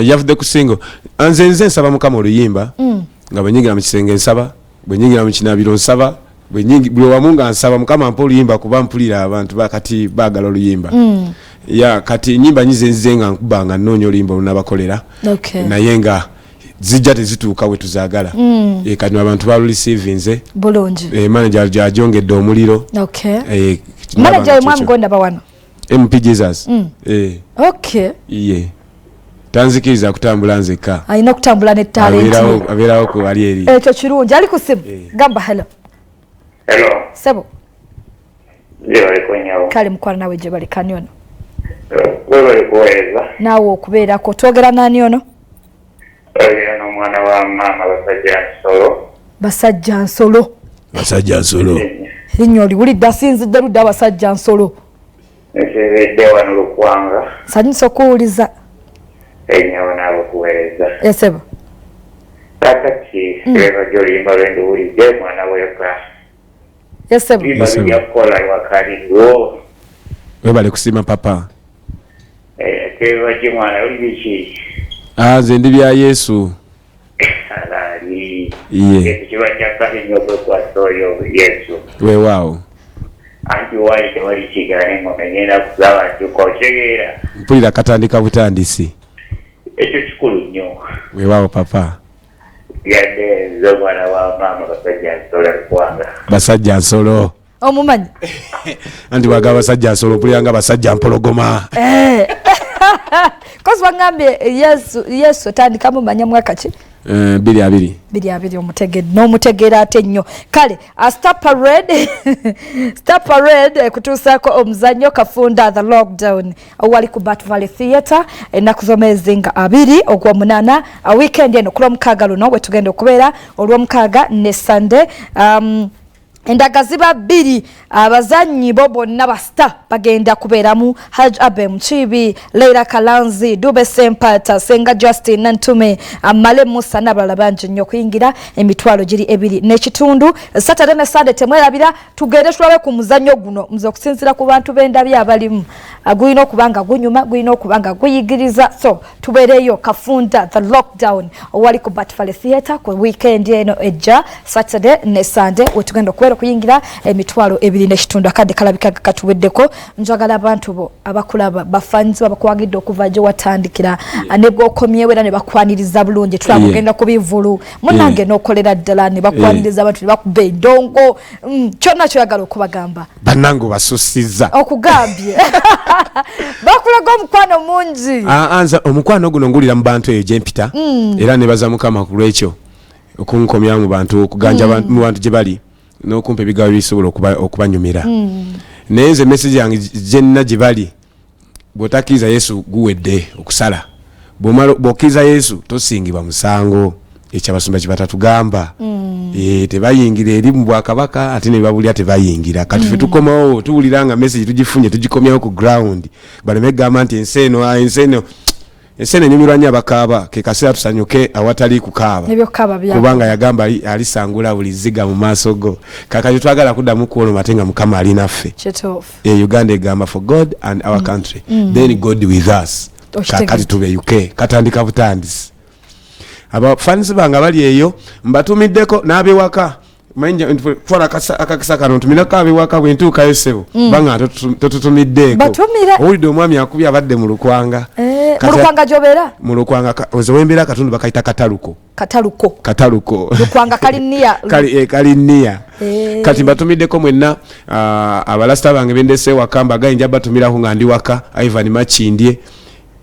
Yavudde ku single. Nze nsaba Mukama oluyimba nga bwe nyingira mu kisenge nsaba, bwe nyingira mu kinabiro nsaba, buli wamu nga nsaba Mukama mpa oluyimba, kuba mpulira abantu bakati baagala oluyimba. Ya, kati enyimba nyize nzize nga nkuba nga nnoonya oluyimba olunabakolera, naye nga zijja tezituuka we tuzaagala. Kati abantu balureceivinze bulungi. Manager agyongedde omuliro. Manager we mwami gondaba wano? MP Jesus. Iye tanzikiriza kutambula nzekka. Alina okutambula ne talent. Abeerawo ku ali eri. Ekyo kirungi. Ali ku simu, gamba hello. Hello. Sebo. Gyebaliko nyawo. Kale mukwano, nawe gye bali. Kani ono? Webali kuweereza. Naawe okubeerako. Twogera nani ono? Oyogera n'omwana wa maama Basajja Nsolo. Basajja Nsolo. Basajja Nsolo. Erinnya oliwulidde, asinzidde ludda Abasajja Nsolo? Nsinzidde wano Lukwanga. Nsanyusa okuwuliza. Enyawo, naawe okuweereza. Esebo. Kakati lwebajja oluyimba lwendiwulidde, mwana weka. Esebo. Luyimba Yes, sir. lujja kukola lwakaliwo. Webale kusiima, papa. Twebajje mwana, oli biki? Ah, nze ndi bya Yesu. Alaali. Iye. Ekyo kiba kyakabi nnyo okwekwasa oyo Yesu. Weewaawo. Anti wali tewali kigaana, engoma egenda kugaba ntuka otegeera. Mpulira katandika butandisi. Ekyo kikulu nnyo. Weewaawo, papa. Yadde nze omwana wa maama Basajja Nsolo Lukwanga. Basajja Nsolo. Omumanyi? Anti bwagaba Basajja Nsolo, mpulira nga basajja mpologoma. Kozi wagambye Yesu, Yesu otandika mumanya mwaka ki? 2020. 2020. Omutegedde n'omutegeera ate nnyo. Kale Star Parade, Star Parade ekutuusaako omuzannyo Kafunda The Lockdown owali ku Bat Valley Theatre ennaku z'omwezi nga 20 ogw'omunaana, weekend eno, ku Lwomukaaga luno we tugenda okubeera, Olwomukaaga ne Sunday. Endaga ziba bbiri. Abazannyi bo bonna ba star bagenda kubeeramu: Haj Abe Mukiibi, Leila Kalanzi, Dube Sempata, Senga Justin Nantume, Male Musa n'abalala bangi nnyo. Okuyingira emitwalo giri 2.5. Saturday ne Sunday, temwerabira, tugende tulabe ku muzannyo guno. Nze okusinziira ku bantu bendabye abalimu, gulina okuba nga gunyuma, gulina okuba nga guyigiriza, so tubeereyo. Kafunda The Lockdown owali ku Bat Valley Theatre ku weekend eno ejja, Saturday ne Sunday, wetugenda okubeera. Okuyingira emitwalo 2.5. Akadde kalabika katuweddeko. Njagala abantu bo abakulaba, bafanzi babakwagidde okuva gye watandikira ne bwokomyewo, era ne bakwaniriza bulungi. Tulaba ogenda ku bivulu munange n'okolera ddala ne bakwaniriza abantu ne bakuba endongo. Kyonna kyoyagala okubagamba. Bannange, obasussizza. Okugambye bakulaga omukwano mungi. Ah, ah, nze omukwano guno ngulira mu bantu eyo gyempita, era nebaza Mukama ku lwekyo okunkomya mu bantu, okuganja mu bantu gye bali n'okumpa ebigabo ebisobola okubanyumira. Naye nze message yange gyenna gye bali, bw'otakkiriza Yesu guwedde okusala. Bw'okkiriza Yesu tosingibwa musango. Ekyo abasumba kye batatugamba. Tebayingira eri mu bwakabaka, ate ne babulira tebayingira. Kati ffe tukomawo, tuwulira nga message tugifunye, tugikomyawo ku ground, baleme kugamba nti ensi eno, ah, ensi eno, ensi eno enyumirwa nnyo abakaaba. Ke kaseera tusanyuke awatali kukaaba. Ebyokukaaba bya Kubanga yagamba alisangula buli zziga mu maaso go. Kakati twagala kuddamu kwoloma ate nga Mukama ali naffe. Kituufu. Uganda egamba, "For God and our country," then God with us. Okitegedde. Kakati tubeyuke, katandika butandisi. Abafanisi bange abali eyo mbatumiddeko, n'abewaka. Twala akakisa kano ntumireko abewaka bwe ntuukayo. Ssebo, banga totutumiddeeko. Batumire. Owulidde omwami akubye abadde mu Lukwanga. Mu Lukwanga gy'obeera? Mu Lukwanga, nze wembeera akatundu bakayita Kataluko. Kataluko. Kataluko. Lukwanga kali niya. Kali niya. Kati mbatumiddeko mwenna, abalasita bange bendese waka, mbagaye nja batumirako nga ndi waka. Ivan Makindye,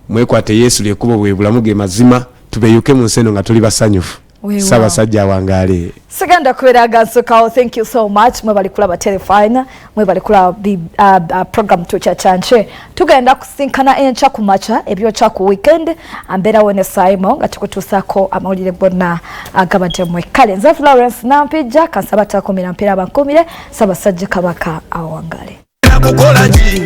mwekwate Yesu, lyekkubo, bwe bulamu, ge mazima. Tubeyuke mu nsi eno nga tuli basanyufu. Weewaawo. Ssaabasajja awangaale. Sigenda kubeera nga nsukawo. Thank you so much. Mwebali kulaba Telefine, mwebali kulaba program Tukyakyanche. Tugenda kusinkana enkya ku makya, ebyokya ku weekend. Ambeerawo ne Simon nga tukutuusaako amawulire gonna agabadde mmwe. Kale nze Florence Nampijja, kansaba takumira mpeera abankumire. Ssaabasajja Kabaka awangale. Kukola ki?